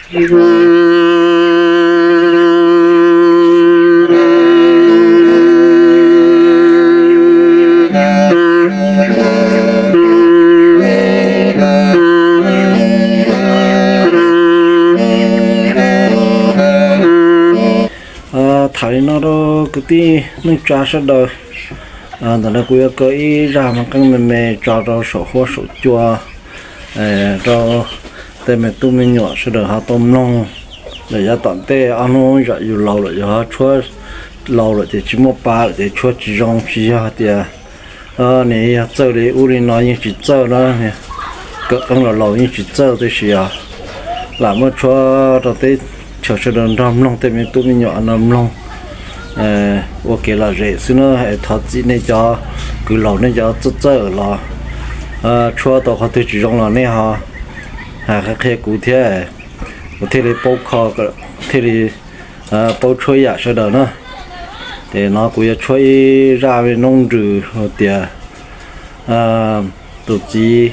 Tham li no rau kwv tij neej tsa sawv daws, ntawm no kuv yuav kaw ib zaj maj qeej me me tso rau saum huab saum cua rau tej me tub me nyuam sawv daws ho tau mloog. Lawm yav tom ntej ob hnub zam yus laus lawm, yus ho tshuab laus lawm ces tsis muaj pa lawm ces tshuab tsis zoo, tsis yog tias nws yog txawj li ub li no yeej tsis txawj na. Kawm qeej los laus yeej tsis txawj, tab sis os lam muab tshuab rau teb chaws sawv daws nrog mloog, tej me tub me nyuam no mloog ua kev lom zem xwb na. Es thov txim nej cov kws laus, nej cov txawj txawj los tshuab tau qhov twg tsis zoo los nej ho hais qhia kuv thiab, kuv thiaj li paub kho, thiaj li paub tshuab yam sawv daws na. Ces no kuv yuav tshuab ib zaj me noob nrws hais tias tus txiv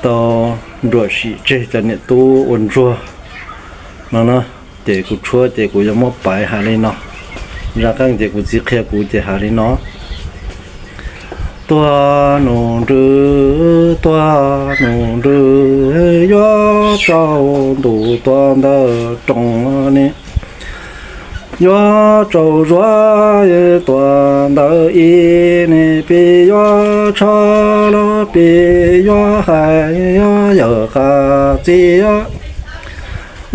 tau nruam sim tseg cov niam tub ua ntsuag no na. Ces kuv tshuab ces kuv yuav muab paiv hais li no, zaj qeej ces kuv txiv qhia kuv ces hais li no. Tuag nus nrws, tuag nus nrws, yuav tsaus ntuj tuag ntawm rooj ne, yuav tsaus zuav tuag ntawm ib ne, peb yuav tshaj los peb yuav hais, yawm qab txiv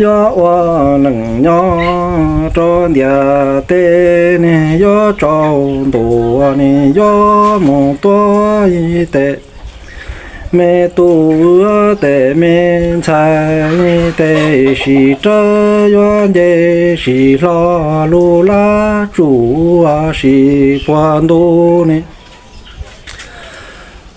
yuav ua neej nyob rau ntiaj teb ne, yuav tsaus ntuj ne, yuav mus tuag ib tes me tub tes me ntxhais, tes sim rawv yuav nce sim hlo lub lab tsuj sim puag ntuj ne,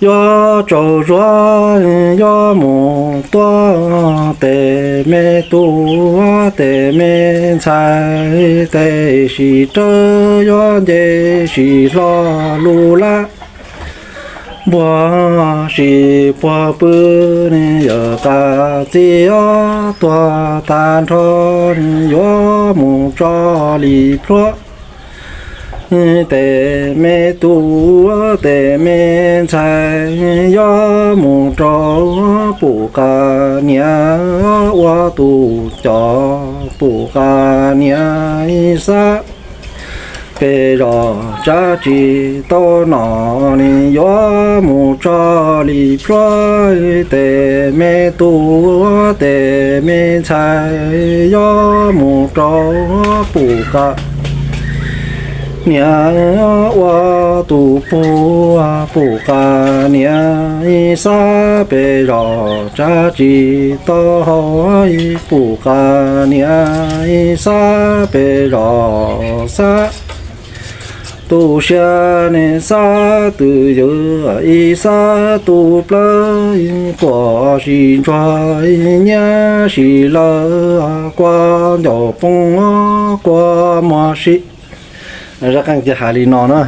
yuav tsaus zuav yuav mus tuag tes me tub tes me ntxhais, tes sim rawv yuav nce sim hlo lub lab npuag sim puag pw ne, yawm qab txiv tuag tag nrho ne, yuav mus tso li plhuav tes me tub tes me ntxhais, yuav mus rau pum qab niam ua tus coj, pum qab niam xab pes zos tsab tsis tau no ne, yuav mus tso li plhuav tes me tub tes me ntxhais, yuav mus rau pum qab niam ua tus pug, pum qab niam xab pes zos tsab tsis tau hau, pum qab niam xab pes zos xab tu siab ne, xab twj ywm ib xab tu plawv, quaj sim ntsuag nyiaj sim lawv, quaj ncaus poob quaj muag si. Zaj qeej ces hais li no na.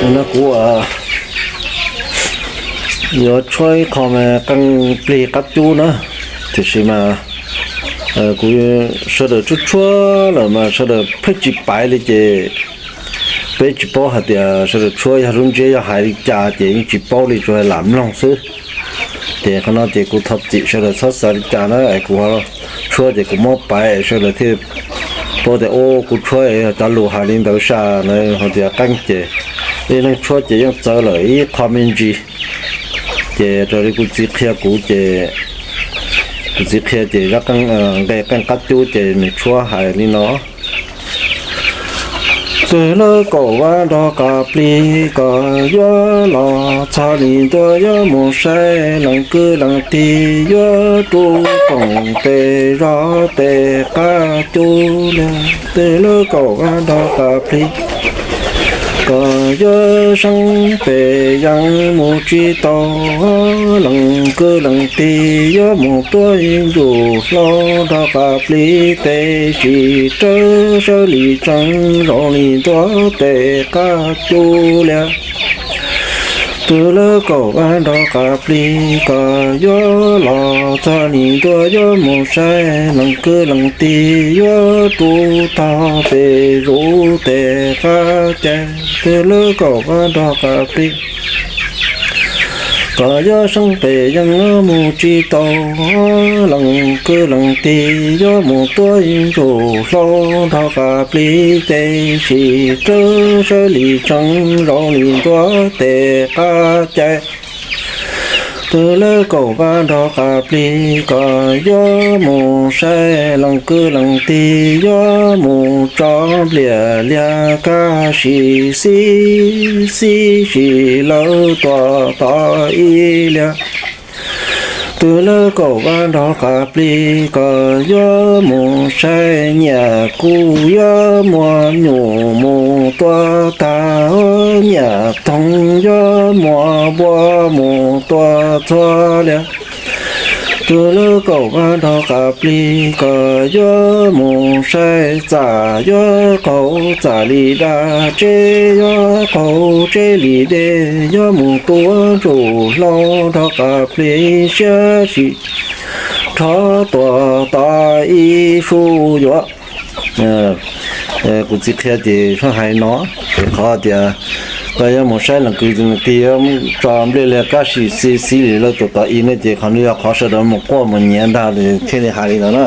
No kuv yuav tshuab ib qho mas qeej plig qab cub na, tiam sis mas kuv sawv daws tshuab tshuab lawm mas sawv daws pheej tsis paiv li ces peb tsis paub hais tias sawv daws tshuab yog lub ntsiab yog hais li cas ces yeej tsis paub li, tsuas hais lam mloog xwb. Ces qhov no ces kuv thov txim sawv daws txhob xav li cas na, es kuv tshuab ces kuv muab paiv es sawv daws thiaj paub tias ua kuv tshuab es yog cov lus hais li ntawd sas na, hais tias qeej ces ib leeg tshuab ces yeej txawv lawm ib qho me ntsis. Ces raws li kuv txiv qhia kuv ces, kuv txiv qhia ces zaj qeej, nqe qeej qab cub ces nws tshuab hais li no: Twg lawv kaum vab nrog qab plig kom yuav los txog li ntua yuav mus saib leej kwv leej tij yuav rub koom tes zov tes qab cub liag. Twg lawv kaum vab nrog qab plig kom yuav seeb pem yeej mus tsis tau, leej kwv leej tij yuav mus tuaj ib ntus hlau nrog qab plig tes sim rawv sawv li tseeb zoo li ntua tes qab cub liag. Twg lawv kaum vab nrog qab plig kom yuav los txog li ntua yuav mus saib leej kwv leej tij yuav rub tog pem zuv tes qab cai. Twg lawv kaum vab nrog qab plig kom yuav seeb pem yeej mus tsis tau, leej kwv leej tij yuav mus tuaj ib ntus hlau nrog qab plig tes sim rawv sawv li tseeb zoo li ntua tes qab cai. Twg lawv kaum vab nrog qab plig kom yuav mus saib leej kwv leej tij yuav mus tso npliam liag kaj sim xib xib sim lawv tuam tod ib liag. Twg lawv kaum vab nrog qab plig kom yuav mus saib, nyiam kuj yuav muab nyuj mus tua tag, nyiam thooj yuav muab npua mus tua txhua liag. Twg lawv kaum vab nrog qab plig kom yuav mus saib, txam yuav qaug txam li dab, tseb yuav qaug tseb li dej, yuav mus tuaj ntsuj hlau nrog qab plig siab sim rho tuam tod ib sub yuav. Kuv txiv qhia ces txhob hais no, es qhov tias koj yuav mus saib leej kwv leej tij yuav tso npliam liag kaj sim xib xib li lawv tuam tod ib ne, ces qhov no yog qhov sawv daws mus quaj mus nyiav ntag thiaj li hais li ntawd na.